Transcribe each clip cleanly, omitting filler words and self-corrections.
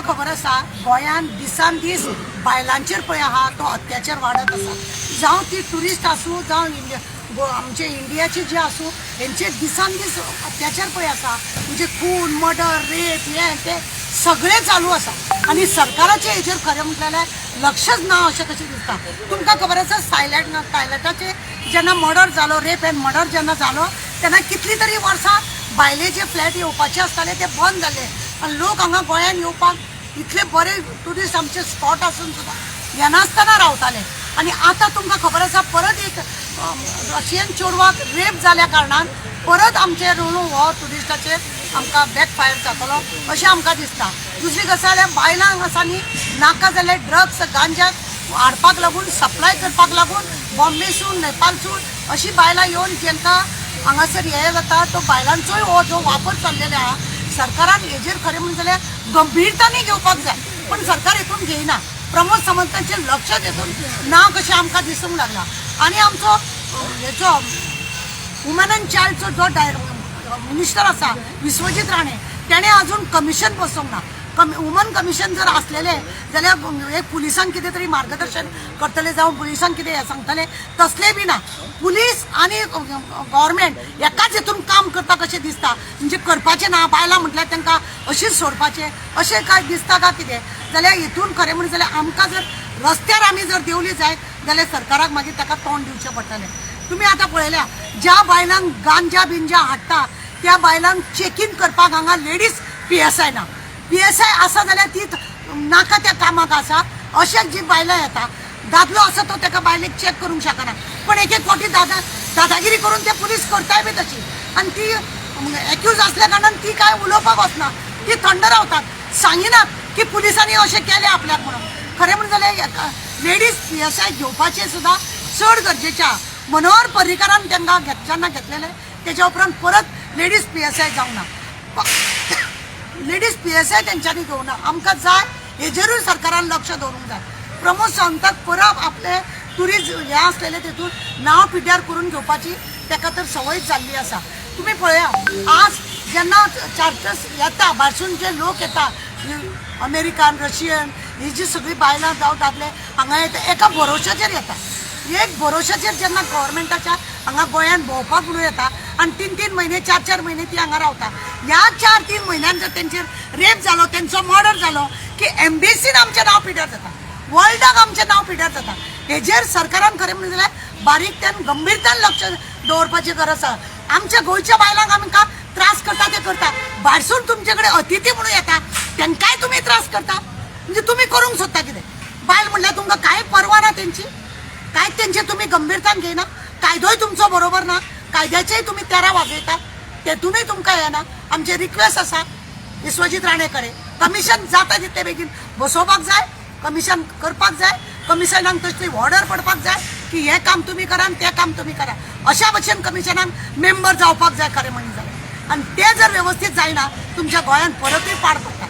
खबर आसा, गोंयांत दिसान दीस बायलांचेर पळय आहा तो अत्याचार वाडत आसा. जावं ती ट्युरिस्ट आसूं, जावं इंडिया आमचे इंडियाचे जे आसूं, हेंचेर दिसान दीस अत्याचार पळय आसा. म्हणजे खून, मर्डर, रेप हे ते सगळें चालू आसा आनी सरकाराचें हेजेर खरें म्हटलें जाल्यार लक्षच ना अशें कशें दिसता. तुमकां खबर आसा, सायलॅट सायलॅटाचेर जेन्ना मर्डर जालो, रेप एंड मर्डर जेन्ना जालो, तेन्ना कितलीं तरी वर्सां भायले जे फ्लॅट येवपाचे आसताले ते बंद जाले आनी लोक हांगा गोंयांत येवपाक, इतले बरे ट्युरिस्ट आमचे स्पॉट आसून सुद्दां येनासतना रावताले. आनी आतां तुमकां खबर आसा, परत एक रशियन चेडवाक रेप जाल्या कारणान परत आमचे ऋणू हो ट्युरिस्टाचेर आमकां बॅक फायर जातलो अशें आमकां दिसता. दुसरी गजाल जाल्यार बायलांक आसा न्ही, नाका जाल्यार ड्रग्स, गांजा हाडपाक लागून, सप्लाय करपाक लागून बॉम्बेसून, नेपालसून अशी बायलां येवन जेंकां हांगासर हे जाता, तो बायलांचोय हो जो वापर चल्लेलो आहा, सरकारान हेजेर खरें म्हणलें जाल्यार गंभीरताने घेवपाक जाय, पण सरकार हितून घेयना. प्रमोद सावंतांचेर लक्ष हितून ना कशें आमकां दिसूंक लागलां. आनी आमचो हेचो वुमन अँड चायल्डचो जो मिनिस्टर आसा विश्वजीत राणे, तेणें अजून कमिशन बसोवंक ना. कमी वुमन कमिशन जर आसलेलें जाल्यार एक पुलिसांक कितें तरी मार्गदर्शन करतले, जावं पुलिसांक कितें हें सांगतले. तसलें बी ना. पुलीस आनी गव्हर्मेंट एकाच हितून काम करता कशें दिसता. म्हणजे करपाचें ना, बायलां म्हटल्यार तांकां अशीच सोडपाचें अशें काय दिसता का कितें. जाल्यार हितून खरें म्हणलें जाल्यार आमकां जर रस्त्यार आमी जर देंवली जायत जाल्यार सरकाराक मागीर ताका तोंड दिवचें पडटलें. तुमी आतां पळयल्या, ज्या बायलांक गांजा बिंजा हाडटा त्या बायलांक चेकींग करपाक हांगा लेडीज पीएसआय ना. पीएसआय आसा जाल्यार ती नाका त्या कामाक आसा. अशें जी बायलां येता, दादलो आसा तो ताका बायलेक चॅक करूंक शकना, पण एक एक फावटी दादागिरी करून ते पुलीस करताय बी तशी. आनी ती एक्यूज असल्या कारणान ती काय उलोवपाक वचना, ती थंड रावतात, सांगिनात की पुलिसांनी अशें केलें आपल्याक म्हणून. खरें म्हणून जाल्यार लेडीज पीएसआय घेवपाचें सुद्दां चड गरजेचें आहा. मनोहर पर्रीकारान तांकां जेन्ना घेतलेलें, तेच्या उपरांत परत लेडीज पीएसआय जावंक ना, लेडीज पीएसआय तेंच्यांनी घेवना. आमकां जाय, हेजेरूय सरकारान लक्ष दवरूंक जाय. प्रमोद सावंताक परत आपले टुरिस्ट हे आसलेले तितून नांव पिड्ड्यार करून घेवपाची ताका तर संवयच जाल्ली आसा. तुमी पळया, आज जेन्ना चार्टर्स येता, भायरसून जे लोक येता, अमेरिकन, रशियन, ही जी सगळीं बायलां जावं दादले हांगा येता, एका भरोशाचेर येता. एक भरोशाचेर जेन्ना गव्हर्मेंटाच्या हांगा गोंयांत भोंवपाक म्हणून येता आनी 3-3 म्हयने, 4-4 म्हयने ती हांगा रावता, ह्या 4-3 म्हयन्यान जर तेंचेर रेप जालो, तेंचो मर्डर जालो की एम्बेसीन आमचें नांव पिड्यार जाता, वर्ल्डाक आमचें नांव पिड्यार जाता. हेजेर सरकारान खरें म्हणलें जाल्यार बारीकतायेन, गंभीरतायेन लक्ष दवरपाची गरज आसा. आमच्या गोंयच्या बायलांक आमकां त्रास करता ते करता, भायरसून तुमचे कडेन अतिथी म्हणून येता तांकांय तुमी त्रास करता. म्हणजे तुमी करूंक सोदता कितें? बायल म्हणल्यार तुमकां कांय परवा ना तेंची, काय तेंचे तुमी गंभीरतान घेयना. कायदोय तुमचो बरोबर ना, कायद्याचेय तुमी तेरा वाजयतात, तेतूनय तुमकां येना. आमचे रिक्वेस्ट आसा विश्वजीत राणे कडेन, कमिशन जाता तितले बेगीन बसोवपाक जाय, कमिशन करपाक जाय. कमिशनाक तसली ऑर्डर पडपाक जाय की हें काम तुमी करा आनी तें काम तुमी करा. अशा भशेन कमिशनाक मेंबर जावपाक जाय खरें म्हणलें जाल्यार. आनी तें जर वेवस्थीत जायना, तुमच्या गोंयांत परतूय पाड पडटा.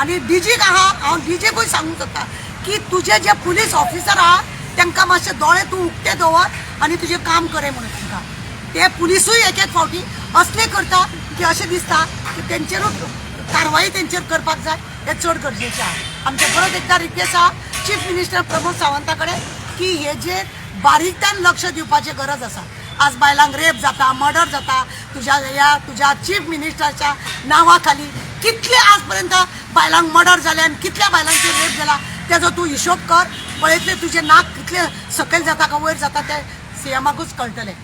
आनी डीजीक आहा, हांव डीजीकूय सांगूंक सोदता की तुजे जे पुलीस ऑफिसर आहा तांकां मातशे दोळे तूं उक्ते दवर आनी तुजें काम करे म्हणून तांकां. ते पुलिसूय एक एक फावटी असले करता की अशें दिसता की तेंचेरूच कारवाई तेंचेर करपाक जाय, हें चड गरजेचें आहा. आमचें परत एकदां रिक्वेस्ट आहा चीफ मिनिस्टर प्रमोद सावंता कडेन की हेजेर बारीकतायेन लक्ष दिवपाची गरज आसा. आज बायलांक रेप जाता, मर्डर जाता, तुज्या ह्या तुज्या चीफ मिनिस्टरच्या नांवा खाली कितले आज पर्यंत बायलांक मर्डर जाले आनी कितल्या बायलांचेर रेप जाला, तेजो तूं हिशोब कर. पळयतले तुजें नाक कितलें सकयल जाता का वयर जाता तें सीएमाकूच कळटलें.